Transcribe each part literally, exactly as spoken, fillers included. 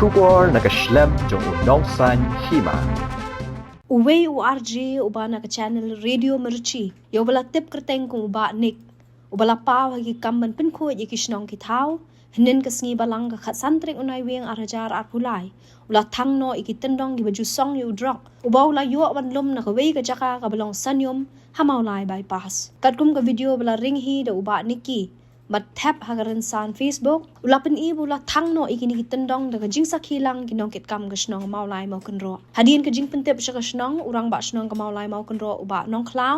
Khubor na ka shlem jong u nongsan hima. Uwei u R J uba na ka channel Radio Mirchi, ïa uba la tip kyrteng kum u Bah Nick, uba la paw ha ki kam ban pynkhuid ïa ki shnong ki thaw, hynnin ka sngi Balang ka khatsan tarik u Naiwieng ar hajar arphew lai, u la thang noh ïa ki tyndong kiba ju song ïa u drok, uba u la ïoh ban lum na kawei ka jaka kaba long Sanium, ha Mawlai Bypass. Katkum ka video ba la ring hi da u Bah Nicky, bad thep ha ka rynsan Facebook, u la pyni ba u la thang noh ïa kine ki tyndong da ka jingsakhi lang ki nongkitkam ka shnong Mawlai Mawkynroh. Hadien ka jingpyntip sha ka shnong, u rangbah shnong ka Mawlai Mawkynroh u Bah Nongkhlaw,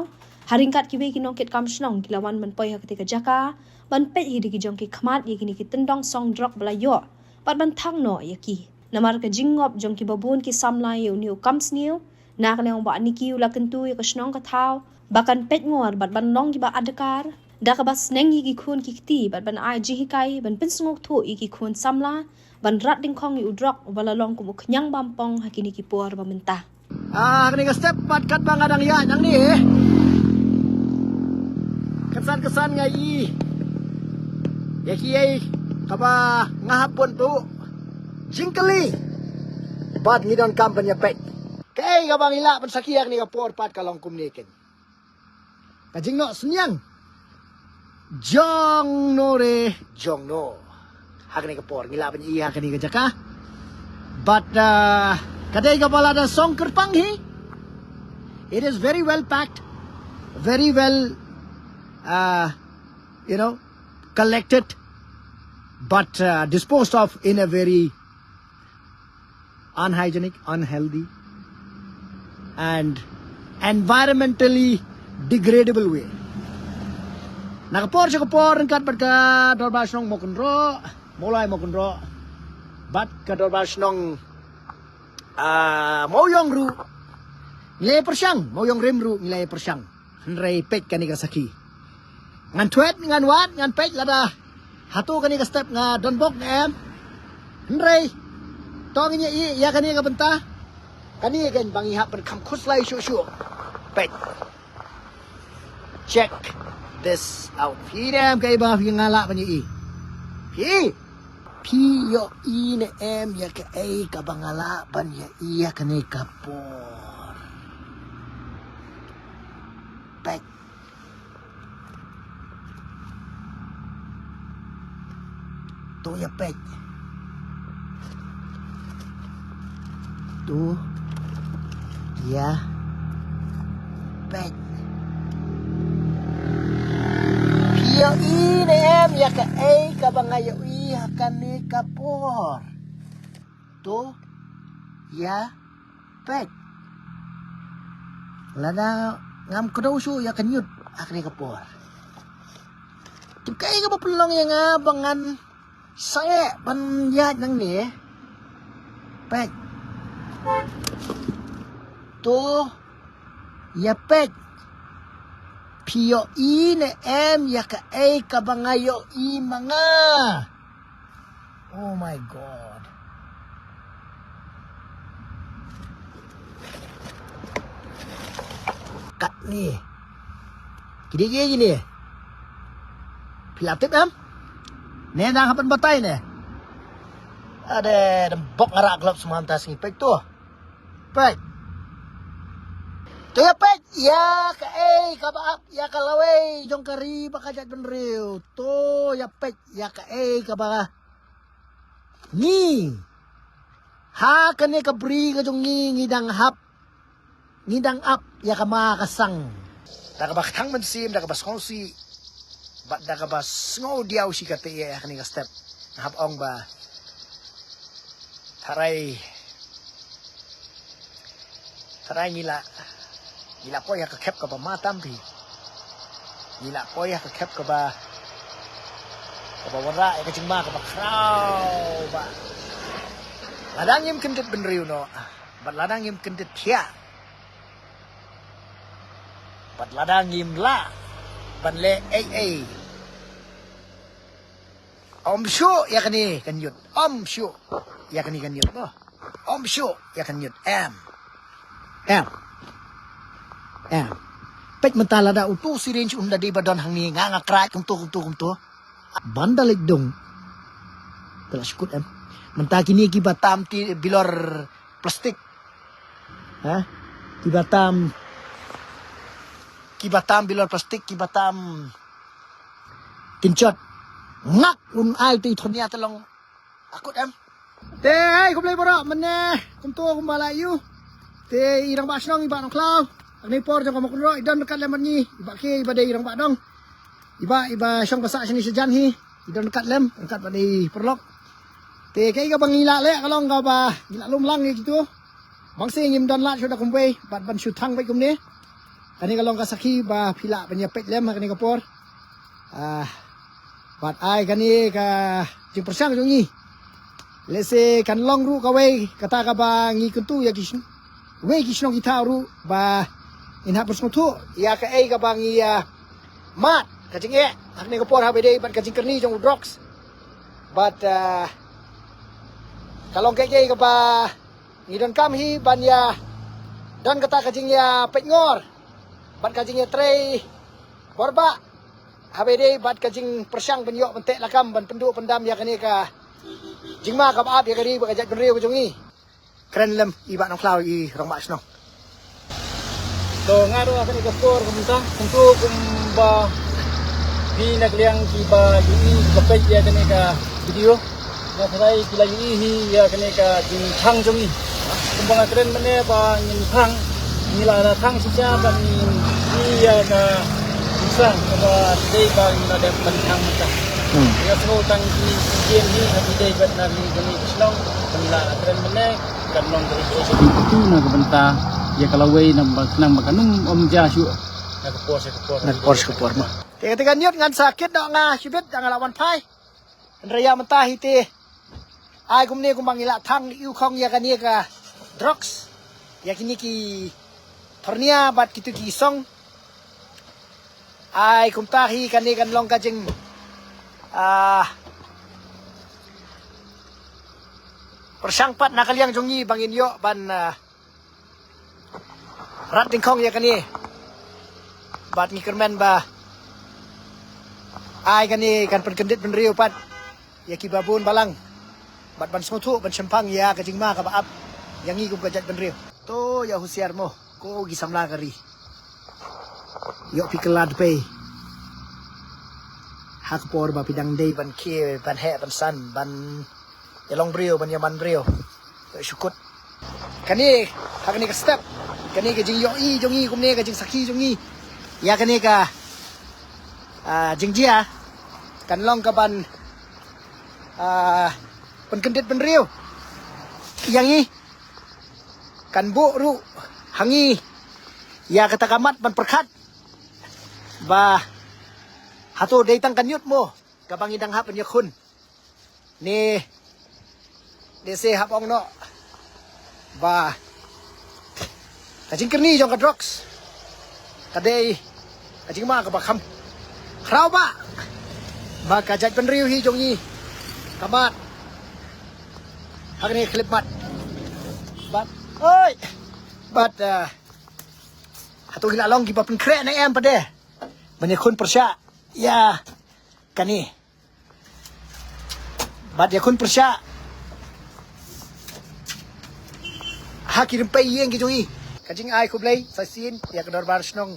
ha ryngkat kiwei ki nongkitkam shnong ki la wan ban poi ha katei ka jaka, ban peit hi da ki jong ki khmat ïa kine ki tyndong song drok ba la ïoh, bad ban thang noh ïa ki. Namar ka jingngop jong kiba bun ki samla ïa une u kam sniew, na ka liang u Bah Nicky u la kyntu ïa ka shnong ka thaw ba kan peit ngor bad ban long kiba adkar, da kaba sneng ïa ki khun ki kti bad ban ai jinghikai ban pynsngewthuh ïa ki khun samla ban rat dyngkhong ïa u drok uba la long kum u khñiang bampong ha kine ki por ba mynta. Ah, kane ka step pat katba nga dang ïaid nangne, eh. Kynsan kynsan nga ïohi ïa kiei kaba nga hap ban buh jingkylli bad ngi donkam ban ïa peit. Kaei kaba ngi lah ban sakhi ha kane ka por pat ka long kumne ken. Ka jingnoh synñiang. Jong no re, jong no. Ha kane ka por, ngi lah ban ïohi ha kane ka jaka. But, uh, ka dei kaba la da song kyrpang hi. It is very well packed, very well, uh, you know, collected, but, uh, disposed of in a very unhygienic, unhealthy, and environmentally degradable way. Na ka por sha ka por ryngkat bad ka dorbar shnong Mawkynroh, Mawlai Mawkynroh, bad ka dorbar shnong, ah, Mawiong ruh ngi la ïa pyrshang, Mawiong Rim ruh ngi la ïa pyrshang. Hynrei peit kane ka sakhi. Ngan thwet, ngan wad, ngan peit lada hato kane ka step nga don bok ne em. Hynrei to ngin ïa ïa kane ka bynta. Kane kan ba ngi hap ban kham khuslai shuh shuh. Peit. Check this out. Phi ne em kaei ba phi nga lah ban ïohi? Phi. Phi ïohi ne em ïa kaei kaba nga lah ban ïohi ha kane ka por? Peit. To ïa peit. To ïa peit. Phi ïohi ne em ïa kaei kaba nga ïohi ha kane ka por? To ïa peit. Lada ngam kdew shuh ïa ka ñiut ha kane ka por. Tip kaei kaba pynlong ïa nga ba ngan sangeh ban ïaid nangne. Peit. To ïa peit. Phi ïohi ne em ïa kaei kaba nga ïohi ma nga? Oh my God. Katne. Kine kiei kine? Phi la tip em? Ne dang hap ban batai ne? Ade, dang bok nga rah gloves mynta sngi. Peit to. Peit. To ïa peit ïa kaei kaba ap ïa ka lawei jong ka ri ba ka jaitbynriew. To ïa peit ïa kaei kaba ngi ha kane ka bri ka jong ngi ngi dang hap, ngi dang ap ïa ka ma ka sang. Da kaba kthang mynsiem, da kaba sngewsih, bad da kaba sngewdiaw shi katei ïa kane ka step. Nga hap ong ba tharai, tharai ngi la, ngi la poi ha ka khep kaba ma tam phi. Ngi la poi ha ka khep kaba, kaba wanrah ïa ka jingma kaba khraw ba lada ngim kyndit bynriew noh, bad lada ngim kyndit thiah, bad lada ngim lah ban leh ei ei, ym shuh ïa kane ka ñiut. Ym shuh ïa kane ka ñiut mo. Ym shuh ïa ka ñiut. Em. Em. Em. Peit mynta lada utu u syringe un da dei ba don hangne, nga nga kraid kumto kumto kumto. Ban da leit dung. Te la shu kut em. Mynta kine kiba tam ti bilor plastik. Ha? Kiba tam, kiba tam bilor plastik, kiba tam kynchot. Ngak un ai te i thornia te long akut em. Te ai khublei baroh mynne kumto kumba la ïoh. Te i rangbah shnong i Bah Nongkhlaw. Hangne por jong ka Mawkynroh i don ryngkat lem bad ngi. I Bah Khie i ba dei i rangbah dong. I Bah i ba shong ba sah shane shajan hi. I don ryngkat lem ryngkat bad i paralok. Te kaei kaba ngi la leh ka long kaba ngi la lum lang ïa kito. Bang sien ngim don lad shuh da kumwei bad ban shu thang beit kumne. Kane ka long ka sakhi ba phi lah ban ïa peit lem ha kane ka por. Ah, bad ai kane ka jingpyrshang jong ngi. Lehse kan long ruh kawei kata kaba ngi kyntu ïa ki sn-, wei ki shnong ki thaw ruh ba ngin hap ban sngewthuh ïa kaei kaba ngi ïa mad ka jingeh ha kane ka por haba ïadei bad ka jingkyrni jong u drugs. Bad ah, ka long kaei kaei kaba ngi donkam hi ban ïa don kata ka jingïa peitngor bad ka jingïatrei borbah haba ïadei bad ka jingpyrshang ban ïoh ban teh lakam ban pynduh pyndam ïa kane ka jingma kaba ap ïa ka ri bad ka jaitbynriew ka jong ngi. Kren lem i Bah Nongkhlaw i rangbah shnong. To nga ruh ha kane ka por kumta kumto kumba phi na ka liang kiba ïohi ba peit ïa kane ka video. Nga tharai phi la ïohi hi ïa kane ka jingthang jong ngi. Kumba nga kren mynne ba ngin thang, ngi la thang shisha ba ngin ïohi ïa ka jingthang kaba dei ba ngi la dep ban thang mynta. Hmm. Nga sngew tang ki ïing hi ha ki dei bad na ki kane ki shnong ba ngi la kren mynne. Kan long ka ri ka ri tu na ka bynta ïa ka lawei na ba khnang ba kan ym ym ja shuh na ka por sha ka por. Na ka por sha ka por ma. Te ka te ka ñiut ngan sa kit noh nga shibit da nga la wan phai. Hynrei ïa mynta hi te ai kumne kumba ngi la thang ïa u khong ïa kane ka drugs ïa kine ki thornia bad kitu ki song. Ai kumta hi kane kan long ka jing ah pyrshang pat na ka liang jong ngi ba ngin ïoh ban ah, rat dingkhong ïa kane. Bad ngi kyrmen ba ai kane kan pynkyndit bynriew pat ïa kiba bun balang. Bad ban sngewthuh ban shemphang ïa ka jingma kaba ap ïa ngi kum ka jaitbynriew. To ïa husiar mo ko ki samla ka ri. Ïoh phi kylla dpei. Ha ka por ba phi dang dei ban khie ban heh ban san ban ïa long briew ban ïa man briew. Ïoh shu kut. Kane ha kane ka step kane ka jingïohi jong ngi kumne ka jingsakhi jong ngi ïa kane ka ah, jingjia kan long ka ban ah, pynkyndit bynriew ïa ngi. Kan buh ruh ha ngi ïa kata ka mat ban pyrkhat ba hato dei tang ka ñiut mo kaba ngi dang hap ban ïakhun. Ne dei se hap ong noh ba ka jingkyrni jong ka drugs ka dei ka jingma kaba kham khraw ba ba ka jaitbynriew hi jong ngi ka mat ha kane ka khyllipmat. Bad oi bad ah, hato ngi la long kiba pynkhreh ne em pat de ban ïakhun pyrshah ïa kane. Bad ïakhun pyrshah ha ki rympei ïing ki jong ngi. Ka jingai khublei sa shisien ïa ka dorbar shnong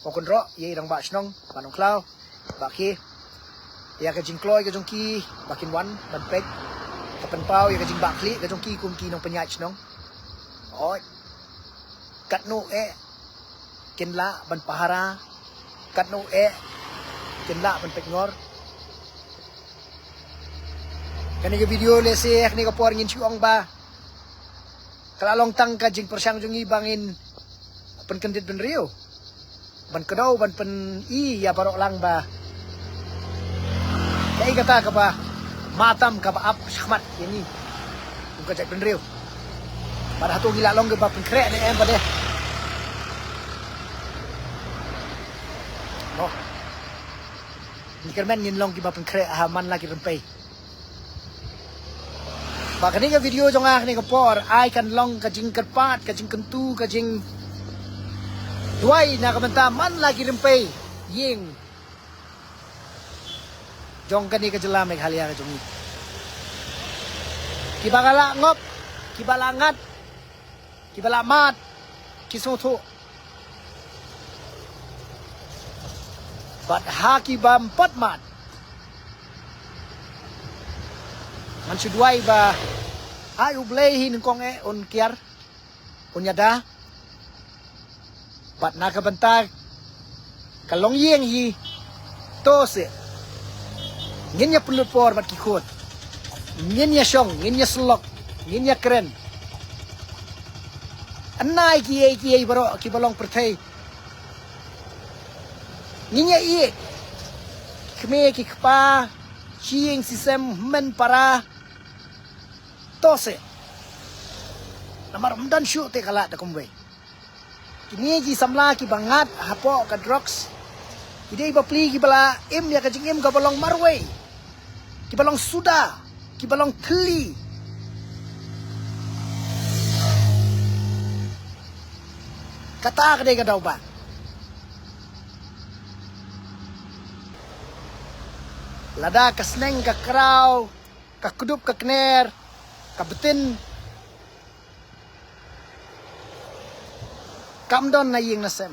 Mawkynroh, ïa i rangbah shnong Bah Nongkhlaw, Bah Khie, ïa ka jingkloi ka jong ki ba kin wan ban peit, ka pynpaw ïa ka jingbahkhlieh ka jong ki kum ki nongpynïaid shnong. Oi. Katno eh kin lah ban pahara, katno eh kin lah ban peitngor. Kane ka video lehse ha kane ka por ngin shu ong ba ka la long tang ka jingpyrshang jong ngi ba ngin pynkyndit bynriew ban kdew ban pyni ïa baroh lang ba kaei kata kaba ma tam kaba ap shakhmat ïa ngi kum ka jaitbynriew. Bad hato ngi la long kiba pynkhreh ne em pat de. Mo. Ngi kyrmen ngin long kiba pynkhreh ha man la ki rympei. Ba kane ka video jong nga kane ka por ai kan long ka jingkyrpad ka jingkyntu ka jingduwai na ka bynta man la ki rympei ïing jong kane ka jylla Meghalaya ka jong ngi. Kiba la ngop, kiba la ngat, kiba la mad, ki sngewthuh. Bad ha ki bym pat mad, ngan shu duwai ba ai U Blei hi nyngkong eh un kiar, un ïada. Bad na ka bynta ka longïing hi, to se ngin ïa pynlut por bad ki khun. Ngin ïa shong, ngin ïa syllok, ngin ïa kren. Anai kiei kiei baroh kiba long pyrthei. Ngin ïa ïeit. Kmie ki kpa, shyieng shisem, hynmen para. To se. Namar ym don shuh te ka lad da kumwei. Kine ki samla kiba ngat hapoh ka drugs, ki dei bapli kiba la im ïa ka jingim kaba long marwei, kiba long suda, kiba long thylli. Kata ka dei ka daw ba lada ka sneng ka kraw, ka kdup ka kner, ka btin, kam don na ïing na sem.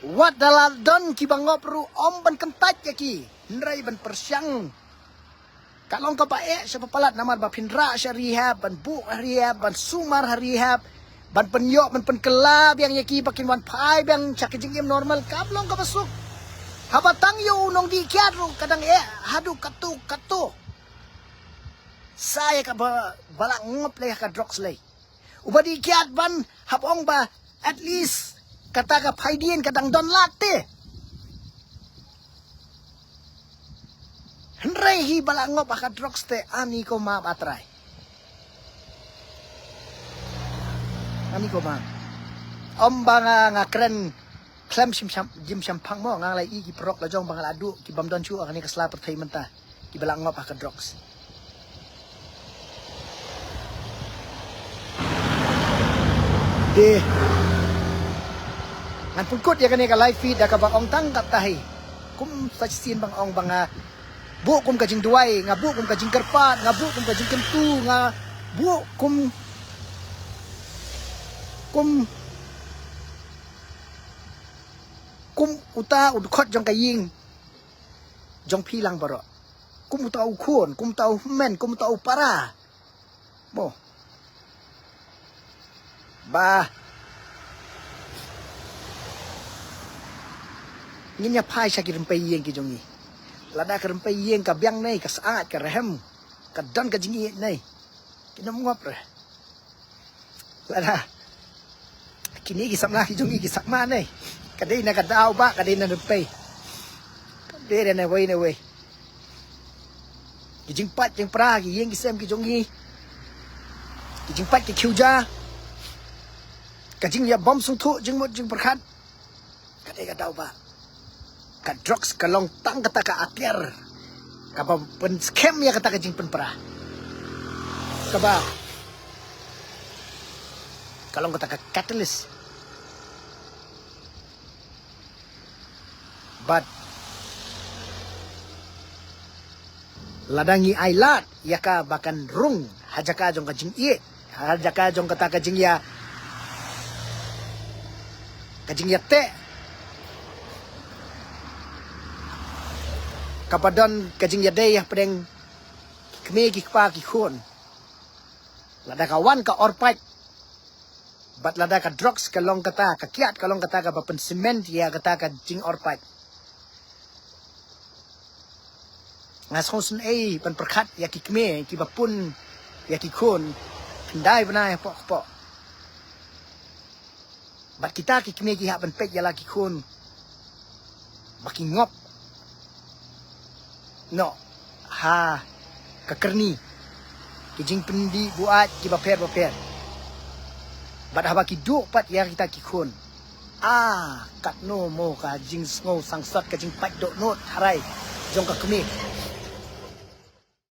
Wat da la don kiba ngop ruh, ym ban kyntait ïa ki, hynrei ban pyrshang. Ka long kaba eh sha palat namar ba phin rah sha rehab, ban buh ha rehab, ban sumar ha rehab, ban pynïoh, ban pynkylla biang ïa ki ba kin wan phai biang sha ka jingim normal, kam long kaba suk. Haba tang ïa u nongdih kiad ruh ka dang eh haduh katto katto. Sa ïa kaba, ba la ngop lei ha ka drugs lei. Uba dih kiad ban hap ong ba at least kata ka phaidien ka dang don lad te. Hynrei hi ba la ngop ha ka drugs te, ani ko ma ba trai. Ani ko ma. Ym ba nga, nga kren khlem shim sham, jim sham phang mo, nga la i ki paralok la jong ba nga la duh ki bym don shuh ha kane ka sla pyrthei mynta, kiba la ngop ha ka drugs. Te ngan pynkut ïa kane ka live feed da kaba ong tang katta hi. Kum sa shisien ba nga ong ba nga buh kum ka jingduwai, nga buh kum ka jingkyrpad, nga buh kum ka jingkyntu, nga buh kum, kum, kum uta u dkhot jong ka ïing jong phi lang baroh. Kum uta u khun, kum uta u hynmen, kum uta u para. Mo. Ba ngin ïa phai sha ki rympei ïing ki jong ngi. Lada ka rympei ïing ka biang nei, ka syaid, ka rhem, ka don ka jingïeit nei, kin ym ngop re. Lada kine ki samla ki jong ngi ki sakma nei, ka dei na ka daw ba ka dei na rympei. Ka dei na wei na wei. Ki jingpait jingpra ki ïing ki sem ki jong ngi, ki jingpait ki khiew ja, ka jingïabom sngewthuh jingmut jingpyrkhat. Ka dei ka daw ba ka drugs ka long tang kata ka atiar kaba pynskhem ïa kata ka jingpynpra. Kaba ka long kata ka catalyst. Bad lada ngi ai lad ïa ka ba kan rung ha jaka jong ka jingïeit, ha jaka jong kata ka jingïa, ka jingïateh, kaba don ka jingïadei hapdeng ki kmie ki kpa ki khun. Lada ka wan ka orpait, bad lada ka drugs ka long kata, ka kiad ka long kata kaba pynsiment ïa kata ka jingorpait. Nga sngewsynei ban pyrkhat ïa ki kmie kiba pun ïa ki khun khyndai bnai hapoh kpoh. Bad kita ki kmie ki hap ban peit ïa la ki khun ba ki ngop noh ha ka kyrni ki jingpyndih buaid kiba pher ba pher. Bad haba ki duh pat ïa kita ki khun, ah, katno mo ka jingsngew sangsot, ka jingpait dohnud harai jong ka kmie.